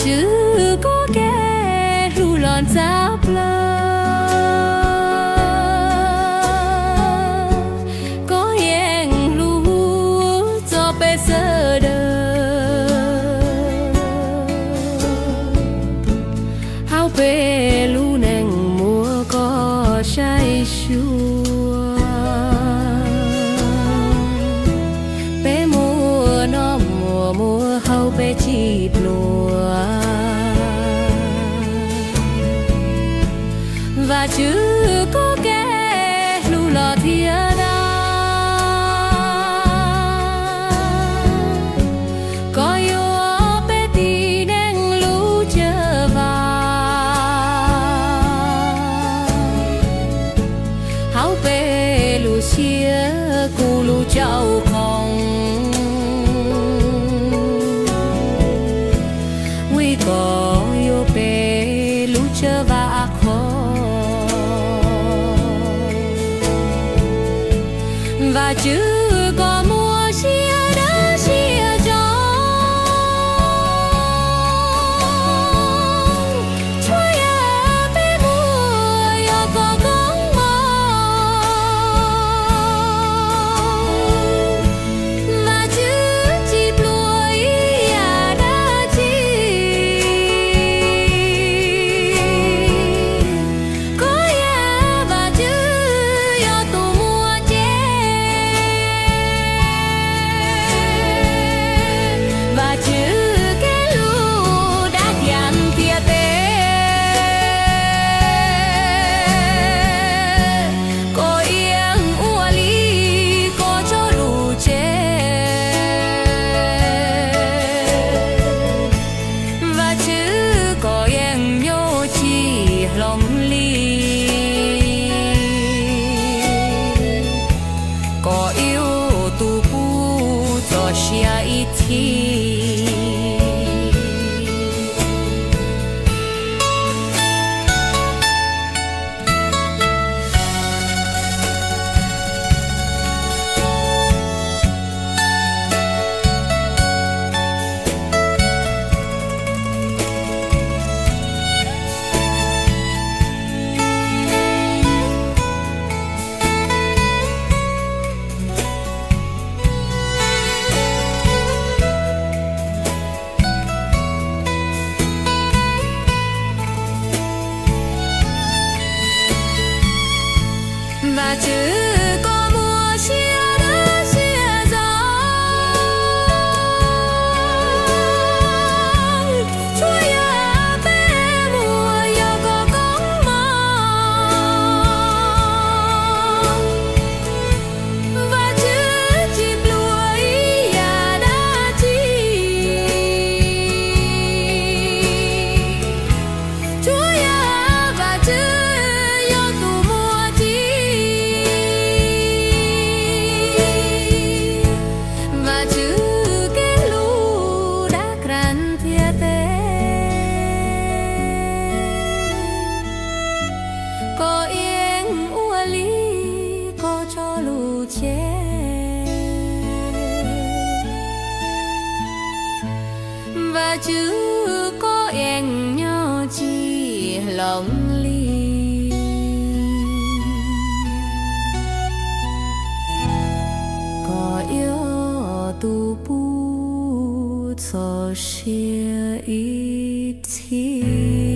Tswv, koj kev hlub los ntxhab plaws, koj yeej hlub txog peb sawv daws. Hauv peb lub neej muaj koj saib xyuas, peb muaj noj muaj muaj hauv peb tsis pluag. Vajtswv, koj kev hlub los thiab dag, koj yuav peb tib neeg lub cawv vam. Hauv peb lub siab kuj lub cawv qhoo, vim koj yuav peb lub cawv vam qhov. Vajtswv, koj muaj siab dawb siab zoo, tsuas yog peb muaj yog koj koob hmoov. Vajtswv, tsis pluag ib yam dab tsi, koj yog Vajtswv, yog tus muaj cev. Vajtswv, kev hlub dab tiam ntiaj teb, koj yeej ua li koj txoj lus tseg. Vajtswv, koj yeej nyob tsis hloov li, koj ib tug pub txoj sia ib txhis. Vajtswv, koj muaj siab dawb siab zoo, tsuas yog peb muaj yog koj koob hmoov. Vajtswv, tsis pluag ib yam dab tsi, tsuas yog Vajtswv yog tus muaj cev. Vajtswv, kev hlub dab kras ntiaj teb, koj yeej ua li koj txoj lus tseg. Vajtswv, koj yeej nyob tsis hloov li, koj yog tus pub txoj sia ib txhis.